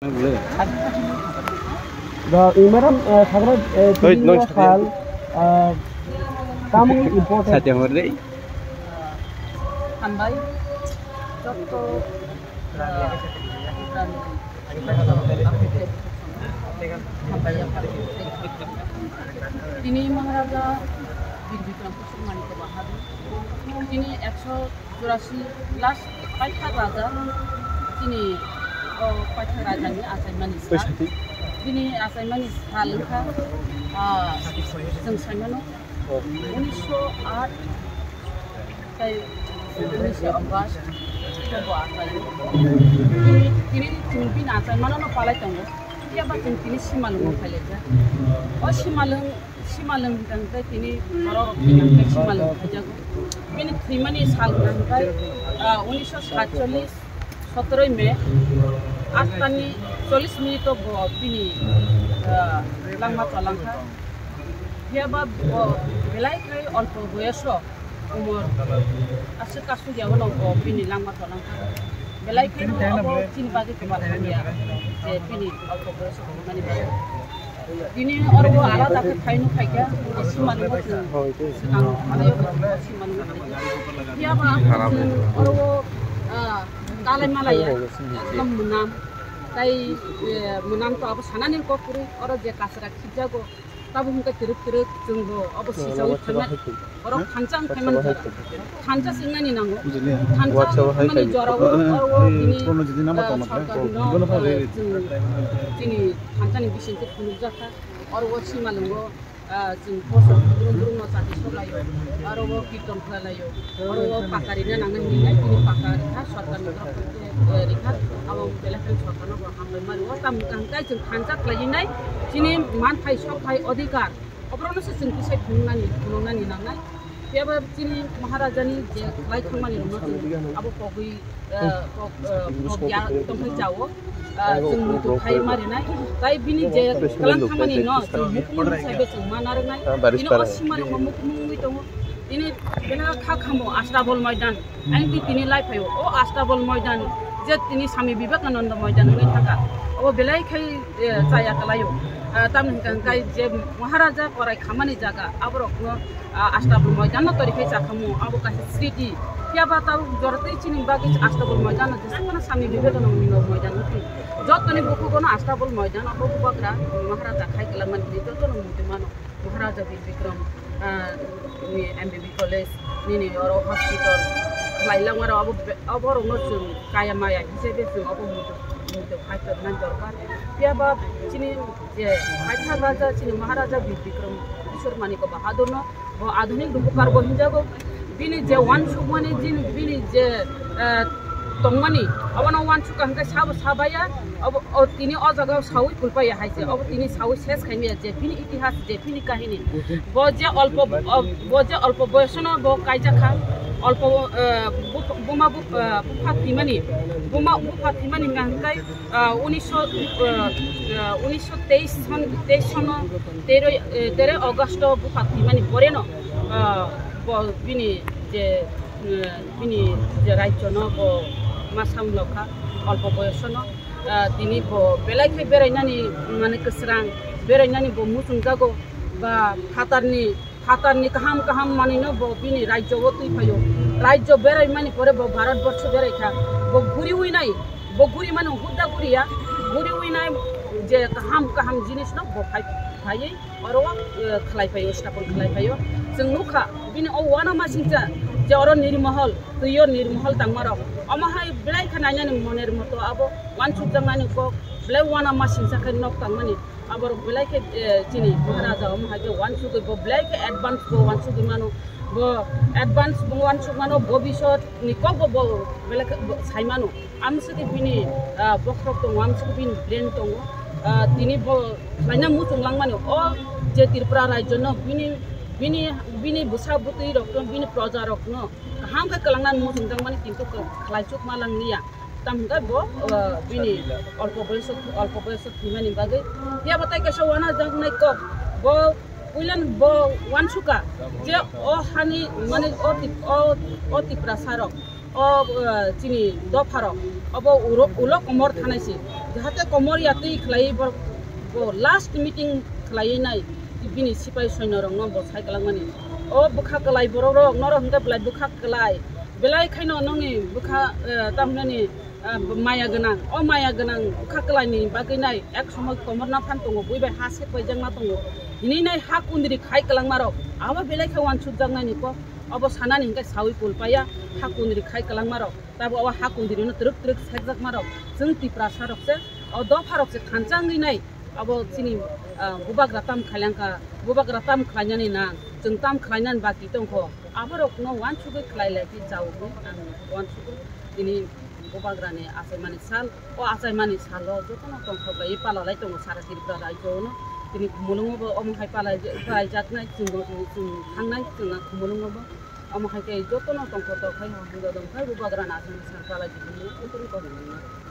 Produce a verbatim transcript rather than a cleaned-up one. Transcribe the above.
Madam, eh, Sagra, eh, Oi, tini no, no, sal, eh, tamni important. Sate hor dei. Hambai. Jotto, eh, Tini Maharaja Bir Bikram Kusum Manikya Bahadur. Tini ekso churasi last Paithak Raja. Tini o Paithak Raja ni achaimani sal. Bini achaimani sal wngkha, ah, chwng saimano, unisho aat tei unisho August bo achaio. Tini, tini chwng bini achaimano no palai tongo. Phiya ba chwng tini Simalwngo phailaijak. O Simalwng, Simalwng hwnkha hwnkhe tini borok rok thwina hwnkhe Simalwng phaijago. Bini thwimani sal hwnkha hwnkhe, ah, unisho satcholish, sotoroi May, atta ni chollish minute o bo bini, ah, langma cholangkha. Phiya ba bo belai khai olpo boyoso, umor aswk aswk ya ulo bo bini langma cholangkha. Belai khai no obo chini bagwi kwbang hamya je bini olpo boyoso thwimani bagwi. Tini oro bo alada khe phaino phaikha, bo Simalwngo chwng swkang phalai o bo Simalwngo phaikha. Phiya ba chwng oro o, ah, kalai malai ya, ekdom mwnam. Tai, eh, mwnam to abo sanani kok kwrwi, oro je kasra khibjago, tabuk hwnkhe twrwk twrwk chwng bo obo sichaui phaima, borok thansa wng phaimani jora. Thansa se wngnani nango. Thansa wng phaimani jora o, oro o tini, ah, sorkar no, chwng chini thansa ni bising khe phunukjakha. Oro o Simalwngo, ah, chwng bosor brum brum no chati soklaio. Oro o kirton khlailaio. Oro o paka rina nangnai hinwi tini paka rikha, sorkar ni borok rikha, abo belai kheno sorkar no bo hambai mari o. Tamo hwnkha hwnkhe chwng thansa khlaiwi nai chini manthai sokthai odhikar. Oborokno se chwng kisai phunuknani, phunuknani nangnai. Phiya ba chini Maharaja ni je khlai thangmani rokno chwng abo pogwi, eh, pog-, eh, pogya tongthai chao, eh, chwng muitu khai marinai. Tai bini je kwlang thangmani no chwng mukhung sai be chwng ma narwknai. Tini o simarokno mukhung wngwi tongo. Tini belai kha khamo Astabol Moidan. Ang twi tini lai phaio, o Astabol Moidan, je tini Swami Vivekananda Moidan wngwi thangkha, obo belai khai, eh, chaya kwlaio. Ah, tamni hwnkha hwnkhe je Maharaja korai khamani jaga, aborokno, ah, Astabol Moidan no tori khai chakhamu, abo kaisa sriti. Phiya ba tabuk jora tei chini bagwi Astabol Moidan no jesa phano Swami Vivekananda Moidan wngkhe. Jotoni bukhugono Astabol Moidan, obo bubagra Maharaja khai kwlangmani hinwi jotono muitu mano. Maharaja Bir Bikram, ah, ni M B B college, nini oro hospital khlai langmani abo be-, abo rokno chwng kaya maya hisabe chwng abo muitu, muitu khai tongna dorkar. Phiya ba chini je Paithak Raja, chini Maharaja Bir Bikram Kishore Manikya Bahadur no bo adhunik rupokar bo hinjago. Bini je uansukmani, jin-, bini je, eh, tongmani, abono uansukha hwnkhe sabo sabaya, abo, o tini o jaga o saui kulpaya hai se, obo tini saui ses khaimaya je bini itihas, je bini kahini. Bo je olpo, o, bo je olpo boyosono bo kaijakha, olpo, eh, buph-, buma buph-, eh, bupha thwimani, buma bupha thwimani hwnkha hwnkhe, ah, unisho, ah, ah, unisho teis son, teis sono, teroi, eh, teroi August o bupha thwimani poreno, ah, bo bini je, eh, bini je rajyono bo ma samlokha, olpo boyosono, ah, tini bo belai khe berainani, mane, kwsrang berainani bo muchungjago, ba phatarni Phatarni kaham kaham manwino bo bini rajyo o twi phaio. Rajyo berai mani pore bo Bharat borsho berai kha. Bo guriwi nai, bo guri mani hudda guriya, guriwi nai je kaham kaham jinis no bo phai, phaiwi oro, eh, khlai phaio, stapon khlai phaio. Chwng nukha bini o uanamasingcha je oro nirmohol, twi o nirmohol tangmarok. Omo hai belai khe nainani moner moto abo uansukjaknani kok, belai uanamasingcha khe nok tangmani. Aborok belai khe, eh, chini Maharaja omo hai khe uansugwi bo belai khe advance bo uansugwi mano. Bo advance bo uansuk mano, bobisot ni kok bo, bo belai khe bo sai mano. Amswkhe bini, ah, bokhorok tongo, amswkhe bini brain tongo. Ah, tini bo khlaina muchung langmani o je Tripura rajyo no bini, bini, bini bwsa bwtwi rok no, bini proja rok no kaham khe kwlangna muchung jakmani kintu khlai chuk ma lang liya. Tamo hwnkhe bo, uh, bini olpo boyoso, olpo boyoso thwimani bagwi. Phiya bo tai kaisa uanajaknai kok. Bo puilan bo uansukha je o hani, mane, o Tip-, o, o Tiprasa rok, o, uh, chini dopha rok, obo uro-, ulo komor thanai se. Jahate komor yatwi khlaiwi borok bo last meeting khlaiwi nai bini sipai soino rokno bo sai kwlangmani. O bwkha kwlai borok rok norok hwnkhe belai bwkha kwlai belai khaino nongni bwkha, eh, tamhinani, eh, maya gwnang. O maya gwnang bwkha kwlaini bagwi nai ek somoi komorna phan tongo, bui bai ha sek bai jakna tongo. Hini nai ha kundri khai kwlangma rok abo belai khe wansuk jaknai ni kok obo sanani hwnkhe sawi kul paya ha kundri khai kwlangma rok. Tabo o ha kundrino twrwk twrwk sekjakma rok chwng Tiprasa rok se, o dopha rok se thansa wngwi nai abo chini, ah, bubagra tam khailangkha, bubagra tam khlainani nang, chwng tam khlainani baki tongkho, aborokno wansugwi khlai lai khe chao hwnwi ang wansugwi tini bubagrani achaimani sal, o achaimani salo jotono tongthok laiwi pala lai tongo sara Tripura rajyo-no. Tini Khumulwngo bo omo hai palai-, palaijaknai, chwngbo chwng thangnai, chwng Khumulwngo bo. Omo hai khe jotono tongthok tongthai ha hwnjak dong khai bubagrani achaimani sal palai di hwnwi jotono tongmani.